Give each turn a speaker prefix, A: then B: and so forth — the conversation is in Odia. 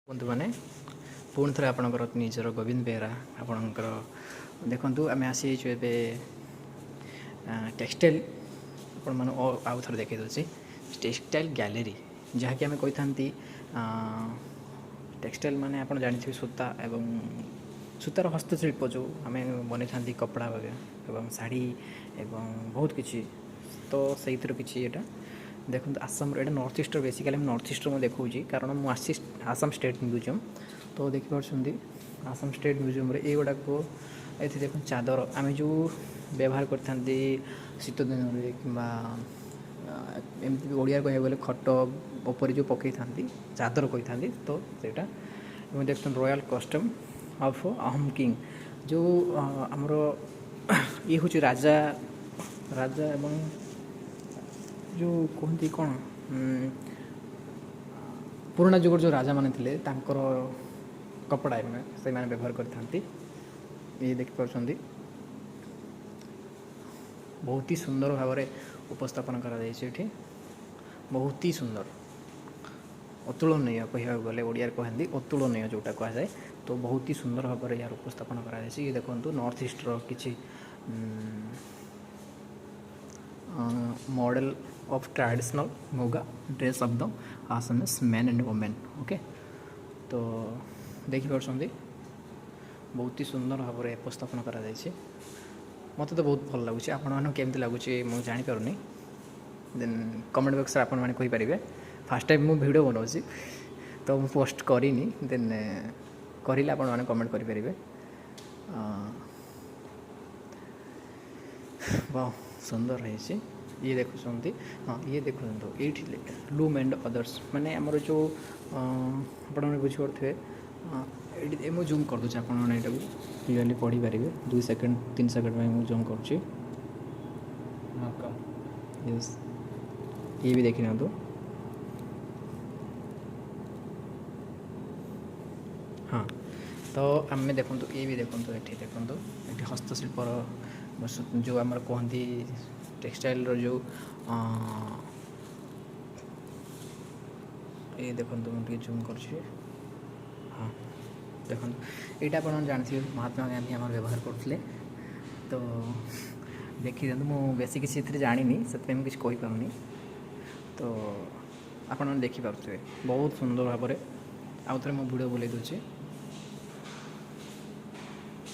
A: ବନ୍ଧୁମାନେ, ପୁଣି ଥରେ ଆପଣଙ୍କର ନିଜର ଗୋବିନ୍ଦ ବେହେରା ଆପଣଙ୍କର। ଦେଖନ୍ତୁ, ଆମେ ଆସିଯାଇଛୁ ଏବେ ଟେକ୍ସଟାଇଲ୍। ଆପଣମାନଙ୍କୁ ଆଉ ଥରେ ଦେଖାଇ ଦେଉଛି ଟେକ୍ସଟାଇଲ୍ ଗ୍ୟାଲେରୀ, ଯାହାକି ଆମେ କହିଥାନ୍ତି ଟେକ୍ସଟାଇଲ୍ ମାନେ ଆପଣ ଜାଣିଥିବେ ସୂତା ଏବଂ ସୂତାର ହସ୍ତଶିଳ୍ପ, ଯେଉଁ ଆମେ ବନେଇଥାନ୍ତି କପଡ଼ା ଏବଂ ଶାଢ଼ୀ ଏବଂ ବହୁତ କିଛି। ତ ସେଇଥିରୁ କିଛି ଏଇଟା ଦେଖନ୍ତୁ ଆସାମର। ଏଇଟା ନର୍ଥ ଇଷ୍ଟର, ବେସିକାଲି ମୁଁ ନର୍ଥ ଇଷ୍ଟର ମୁଁ ଦେଖାଉଛି, କାରଣ ମୁଁ ଆସିଛି ଆସାମ ଷ୍ଟେଟ୍ ମ୍ୟୁଜିୟମ୍। ତ ଦେଖିପାରୁଛନ୍ତି ଆସାମ ଷ୍ଟେଟ୍ ମ୍ୟୁଜିୟମ୍ରେ ଏଇଗୁଡ଼ାକ। ଏଠି ଦେଖନ୍ତୁ ଚାଦର, ଆମେ ଯେଉଁ ବ୍ୟବହାର କରିଥାନ୍ତି ଶୀତ ଦିନରେ, କିମ୍ବା ଏମିତି ବି ଓଡ଼ିଆରେ କହିବାକୁ ଗଲେ ଖଟ ଉପରେ ଯେଉଁ ପକାଇଥାନ୍ତି, ଚାଦର କହିଥାନ୍ତି। ତ ସେଇଟା ଏବଂ ଦେଖୁଛନ୍ତି royal costume of Ahom king, ଯେଉଁ ଆମର ଇଏ ହେଉଛି ରାଜା ରାଜା ଏବଂ ଯେଉଁ କୁହନ୍ତି କ'ଣ ପୁରୁଣା ଯୁଗର ଯେଉଁ ରାଜାମାନେ ଥିଲେ, ତାଙ୍କର କପଡ଼ା ସେମାନେ ବ୍ୟବହାର କରିଥାନ୍ତି। ଇଏ ଦେଖିପାରୁଛନ୍ତି, ବହୁତ ହି ସୁନ୍ଦର ଭାବରେ ଉପସ୍ଥାପନ କରାଯାଇଛି ଏଠି। ବହୁତ ହି ସୁନ୍ଦର, ଅତୁଳନୀୟ କହିବାକୁ ଗଲେ, ଓଡ଼ିଆରେ କହନ୍ତି ଅତୁଳନୀୟ ଯେଉଁଟା କୁହାଯାଏ। ତ ବହୁତ ହି ସୁନ୍ଦର ଭାବରେ ଏହାର ଉପସ୍ଥାପନ କରାଯାଇଛି। ଇଏ ଦେଖନ୍ତୁ ନର୍ଥ ଇଷ୍ଟର କିଛି model of traditional Muga dress of the Assamese men and women. Okay, ତ ଦେଖିପାରୁଛନ୍ତି ବହୁତ ହି ସୁନ୍ଦର ଭାବରେ ଉପସ୍ଥାପନ କରାଯାଇଛି। ମୋତେ ତ ବହୁତ ଭଲ ଲାଗୁଛି, ଆପଣମାନଙ୍କୁ କେମିତି ଲାଗୁଛି ମୁଁ ଜାଣିପାରୁନି। ଦେନ୍ କମେଣ୍ଟ ବକ୍ସରେ ଆପଣମାନେ କହିପାରିବେ। ଫାର୍ଷ୍ଟ ଟାଇମ୍ ମୁଁ ଭିଡ଼ିଓ ବନାଉଛି, ତ ମୁଁ ପୋଷ୍ଟ କରିନି। ଦେନ୍ କରିଲେ ଆପଣମାନେ କମେଣ୍ଟ କରିପାରିବେ। ବାহ, ସୁନ୍ଦର ହେଇଛି। ଇଏ ଦେଖୁଛନ୍ତି, ହଁ, ଇଏ ଦେଖୁଛନ୍ତି ଏଇଠି ଲୁମ୍ ଆଣ୍ଡ ଅଦର୍ସ, ମାନେ ଆମର ଯେଉଁ ଆପଣମାନେ ବୁଝିପାରୁଥିବେ। ଏଇଠି ମୁଁ ଜୁମ୍ କରିଦେଉଛି, ଆପଣମାନେ ଏଇଟାକୁ କ୍ଲିଅରଲି ପଢ଼ିପାରିବେ। 2 ସେକେଣ୍ଡ, 3 ସେକେଣ୍ଡ ପାଇଁ ମୁଁ ଜୁମ୍ କରୁଛି। ୟେସ୍, ଇଏ ବି ଦେଖିନିଅନ୍ତୁ। ହଁ, ତ ଆମେ ଦେଖନ୍ତୁ, ଇଏ ବି ଦେଖନ୍ତୁ, ଏଠି ଦେଖନ୍ତୁ, ଏଠି ହସ୍ତଶିଳ୍ପର ଯେଉଁ ଆମର କୁହନ୍ତି ଟେକ୍ସଟାଇଲ୍ର ଯେଉଁ ଇଏ ଦେଖନ୍ତୁ, ମୁଁ ଟିକେ ଜୁମ୍ କରୁଛି। ହଁ, ଦେଖନ୍ତୁ, ଏଇଟା ଆପଣ ଜାଣିଥିବେ ମହାତ୍ମା ଗାନ୍ଧୀ ଆମର ବ୍ୟବହାର କରୁଥିଲେ। ତ ଦେଖିଦିଅନ୍ତୁ, ମୁଁ ବେଶୀ କିଛି ଏଥିରେ ଜାଣିନି, ସେଥିପାଇଁ ମୁଁ କିଛି କହିପାରୁନି। ତ ଆପଣମାନେ ଦେଖିପାରୁଥିବେ ବହୁତ ସୁନ୍ଦର ଭାବରେ। ଆଉ ଥରେ ମୁଁ ଭିଡ଼ିଓ ବୁଲେଇ ଦେଉଛି।